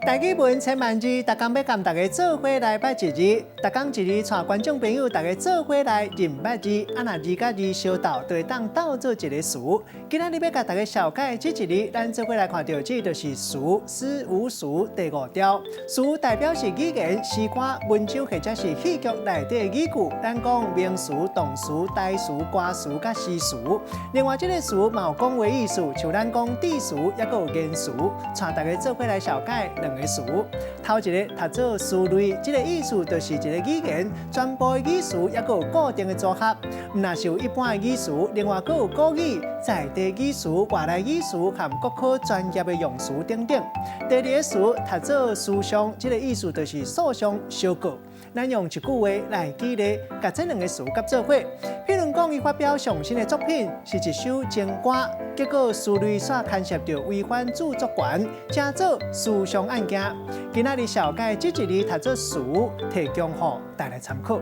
台語文千萬字，逐工欲佮大家做伙來捌一字，逐工一字，帶觀眾朋友大家做伙來認捌字。啊，若字佮字相鬥，就會當鬥做一个詞。今仔日欲共大家紹介這一字，咱做伙來看著這就是詞四五詞第五條。詞代表是語言、詩歌、文章或者是戲劇內底的語句。咱講名詞、動詞、代詞、歌詞佮詩詞。另外，這个詞嘛有講話意思，像咱講致詞，抑閣有言詞。帶大家做伙來紹介兩個詞。頭一个讀做詞類，這个意思就是一個語言全部的語詞，抑閣有固定的組合，毋但是有一般的語詞，另外閣有古語、在地語詞、外來語詞和各科專業的用詞等等。第二个詞讀做訴訟，這个意思就是訴訟、相告。咱用一句話來舉例，共這兩个詞佮做伙。譬如講，伊發表上新的作品是一首情歌，結果詞類煞牽涉著違反著作權，成做訴訟案件。今仔日紹介這一字讀做詞，提供予大家參考。